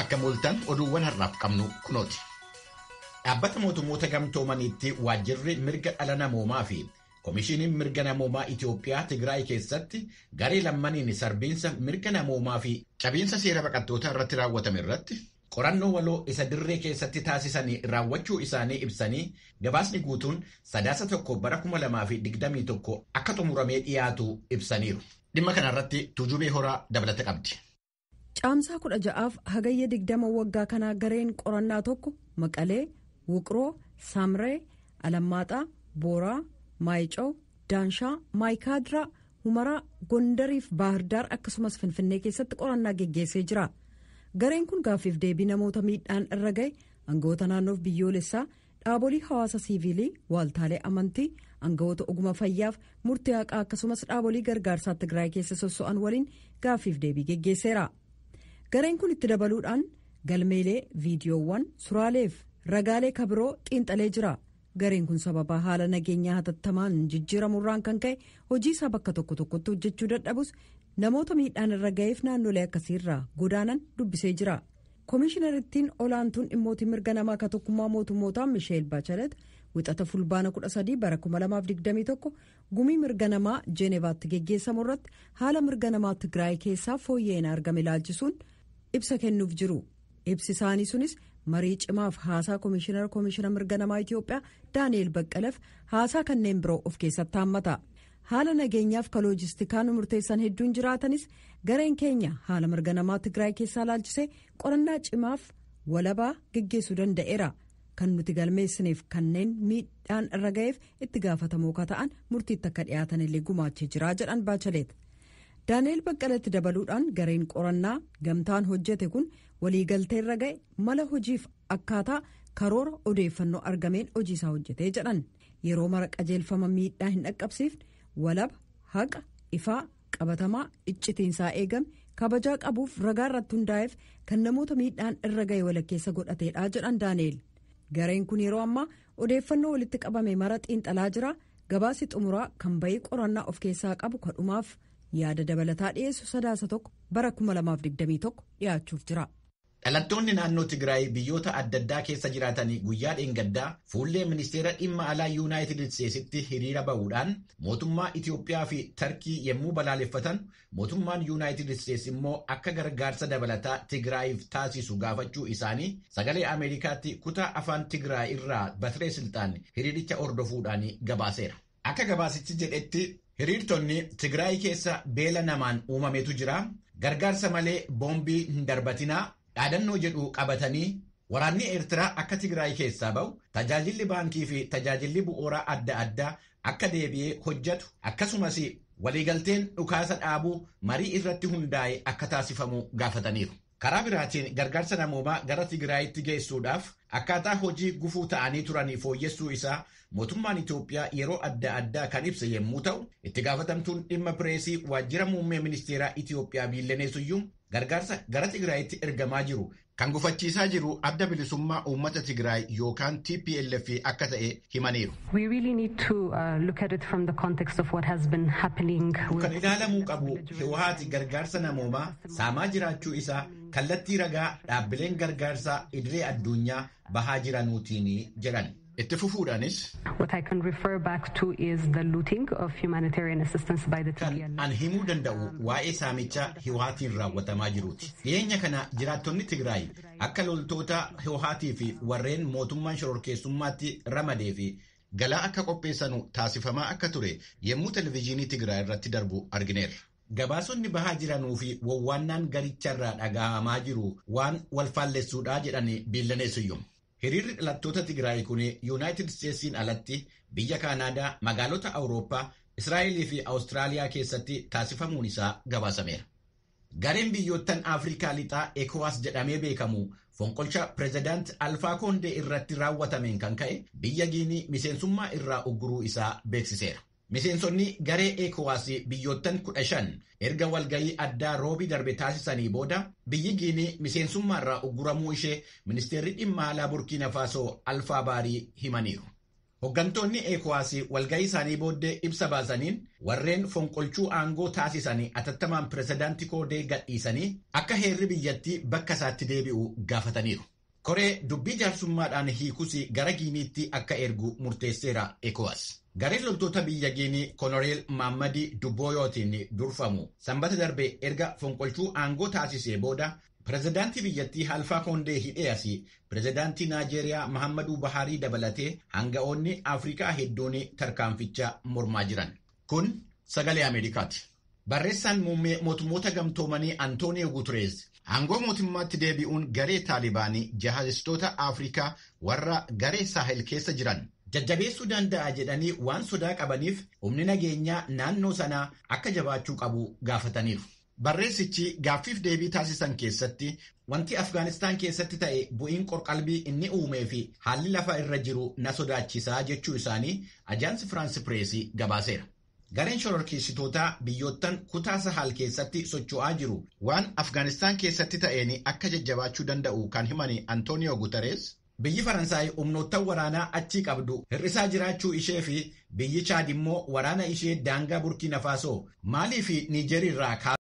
Ashama akka mooltan, oduuwwan har'aaf qabnu kunooti. Dhaabbata Mootummoota Gamtoomaniitti waajjirri mirga dhala namoomaa fi Komishiiniin Mirga Namoomaa Itiyoophiyaa Tigraay keessatti garee lammaniin sarbiinsa mirga namoomaa fi cabiinsa seera baqattootaa irratti raawwatame irratti qorannoo waloo isa dirree keessatti taasisanii raawwachuu isaanii ibsanii, gabaasni guutuun Sadaasa 1 bara 2021 akka xumuramee dhiyaatu ibsaniiru. Dhimma kanarratti Tuujubee Horaa dabalata qabdi. Caamsaa 16f Hagayya 20 waggaa kanaa gareen qorannaa tokko Maqalee, Wuqroo, Saamree, Alammaaxaa, Booraa, Maayicoo, Daanshaa, Maayikaadiraa, Humaraa, Gondariif Baahirdaar akkasumas Finfinnee keessatti qorannaa geggeessee jira. Gareen kun gaaffiif deebii namoota miidhaan irra gahe, aangawoota naannoof biyyoolessaa, dhaabolii hawaasa siiviilii, waaltaalee amantii, aangawoota oguma fayyaaf murtii haqaa akkasumas dhaabolii gargaarsaa Tigraay keessa sosso'an waliin gaaffiif deebii geggeesseera. Gareen kun itti dabaluudhaan galmeelee, viidiyoowwan, suraaleef ragaalee kabiroo xiinxalee jira. Gareen kun sababaa haala nageenyaa hatattamaan jijjiiramurraan kan ka'e hojii isaa bakka tokko tokkotti hojjechuu dadhabus, namoota miidhaan irra ga'eef naannolee akkasiirraa godaanan dubbisee jira. Koomishinarittiin olaantuun dhimmootii mirga namaa ka Tokkummaa Mootummootaa Misheel Baachalet Wixata Fulbaana 13 bara 2021 gumii mirga namaa Jeenevaatti geggeessamu irratti haala mirga namaa Tigraay keessaa fooyya'ina argame ilaalchisuun ibsa kennuuf jiru. Ibsi isaanii sunis marii cimaaf haasaa koomishinara Koomishina Mirga Namaa Itiyoophiyaa Daani'eel Baqqaleef haasaa kanneen biroo of keessatti haammata. Haala nageenyaaf ka loojistikaa nu murteessan hedduun jiraatanis, gareen keenya haala mirga namaa Tigraay keessaa ilaalchisee qorannaa cimaaf walabaa geggeessuu danda'eera. Kan nuti galmeessineef kanneen miidhaan irra ga'eef itti gaafatamoo ka ta'an murtiitti akka dhiyaatan illee gumaachee jira, jedhan Baachaleet. Daani'eel Baqqalatti dabaluudhaan, gareen qorannaa gamtaan hojjete kun waliigaltee irra ga'e mala hojiif akkaataa karoora odeeffannoo argameen hojii isaa hojjetee jedhan. Yeroo mara qajeelfama miidhaa hin dhaqqabsiifne, walaba, haqa, ifaa, qabatamaa, iccitiinsaa eegame, kabajaa qabuuf ragaa irratti hundaa'eef kan namoota miidhaan irra ga'e walakkeessa godhateedha, jedhan Daani'eel. Gareen kun yeroo ammaa odeeffannoo walitti qabame mara xiinxalaa jira. Gabaasi xumuraa kan bahii qorannaa of keessaa qabu kadhumaaf yaada dabalataa dhiyeessu Sadaasa 1 bara 2021 dhiyaachuuf jira. Dhalattoonni naannoo Tigraay biyyoota adda addaa keessa jiraatanii guyyaa dheengaddaa fuullee Ministeera Dhimma Alaa Yuunaayitid Isteetsitti hiriira ba'uudhaan mootummaa Itiyoophiyaa fi Tarkii yommuu balaaleffatan, mootummaan Yuunaayitid Isteets immoo akka gargaarsa dabalataa Tigraayiif taasisu gaafachuu isaanii Sagalee Ameerikaatti kutaa afaan Tigraay irraa Batiree Silxaan hiriiricha hordofuudhaan gabaaseera. Akka gabaasichi jedhetti, hiriirtonni "Tigraay keessa beela namaan uumametu jira, gargaarsa malee boombii hin darbatinaa" dhaadannoo jedhu qabatanii, waraanni Eertiraa akka Tigraay keessaa ba'u, tajaajilli baankii fi tajaajilli bu'uuraa adda addaa akka deebi'ee hojjetu, akkasumas waliigalteen dhukaasa dhaabuu marii irratti hundaa'e akka taasifamu gaafataniiru. Karaa biraatiin, gargaarsa namoomaa gara Tigraayitti geessuudhaaf akkaataa hojii gufuu ta'anii turanii fooyyessuu isaa mootummaan Itoophiyaa yeroo adda addaa kan ibse yommuu ta'u, itti gaafatamtuun dhimma pireesii waajjira muummee ministeeraa Itoophiyaa Biillenee Suyyum gargaarsa gara Tigraayitti ergamaa jiru kan gufachiisaa jiru Adda Bilisummaa Uummata Tigraay yookaan TPLF akka ta'e himaniiru. Kan ilaalamuu qabu Hiwaati gargaarsa namoomaa saamaa jiraachuu isaa kallattii ragaa dhaabbileen gargaarsaa idilee addunyaa bahaa jiranuutiin jedhan. Itti fufuudhaanis, "Kan an himuu danda'u waa'ee saamicha Hiwaatiin raawwatamaa jiruuti. Dhiyeenya kana jiraattonni Tigraay akka loltoota Hiwaatii fi warreen mootummaan shororkeessummaatti ramadee fi galaa akka qopheessanu taasifamaa akka ture yommuu televizyiinii Tigraay irratti darbu argineerra. Gabaasonni bahaa jiranuu fi wawwaannaan garicharraa dhaga'amaa jiru waan walfaallessuudhaa," jedhanii Biillenee Suyyum. Hiriirri dhalattoota Tigraay kun Yuunaayitid Isteetsiin alatti biyya Kaanaadaa, magaalota Awurooppaa, Israa'elii fi Awustiraaliyaa keessatti taasifamuun isaa gabaasameera. Gareen biyyoottan Afrikaa Lixaa ECOWAS jedhamee beekamu fonqolcha pireezidaant Alfaa Koondee irratti raawwatameen kan ka'e biyya Giinii miseensummaa irraa ugguruu isaa beeksiseera. Miseensonni garee ECOWAS biyyoottan 15 erga walgayii addaa Roobii darbe taasisanii booda biyyi Giinii miseensummaa irraa ugguramuu ishee ministeerri dhimma alaa Burkiina Faasoo Alfaa Baarii himaniiru. Hooggantoonni ECOWAS walga'ii isaanii booddee ibsa baasaniin warreen fonqolchuu aangoo taasisanii atattamaan pirezidaantii Koondee gadhiisanii akka heerri biyyattii bakka isaatti deebi'u gaafataniiru. Koree dubbii jaarsummaadhaan hiikus gara Giiniitti akka ergu murteesseera ECOWAS. Gareen loltoota biyya Giinii Koloneel Maammadii Dubbooyootiin durfamu sanbata darbe erga fonqolchuu aangoo taasisee booda pirezidaantii biyyattii Alfaa Koondee hidhee asii pirezidaantii Naajeeriyaa Mahammaduu Buhaarii dabalatee hanga'oonni Afrikaa hedduun tarkaanficha mormaa jiran. Kun sagalee Ameerikaati. Barreessaan muummee mootummoota gamtoomanii Antooniyo Guutereez aangoo mootummaatti deebi'uun garee Taalibaanii jihadistoota Afrikaa warra garee Saahel keessa jiran jajjabeessuu danda'a jedhanii waan sodaa qabaniif humni nageenyaa naannoo sanaa akka jabaachuu qabu gaafataniiru. Barreessichi gaaffiif deebii taasisan keessatti wanti Afgaanistaan keessatti ta'e bu'iin qorqalbii inni uumee fi haalli lafa irra jiru na sodaachisaa jechuu isaanii Ajaansi Firaansi Pireesii gabaaseera. Gareen shororkeessitootaa biyyoottan kutaa Sahal keessatti socho'aa jiru waan Afgaanistaan keessatti ta'een akka jajjabaachuu danda'u kan himan Antooniyo Guterees biyyi Faransaay humnoottan waraanaa achii qabdu hir'isaa jiraachuu ishee fi biyyi Chaad immoo waraana ishee daangaa Burkiina Faasoo Maalii fi Niijerii irraa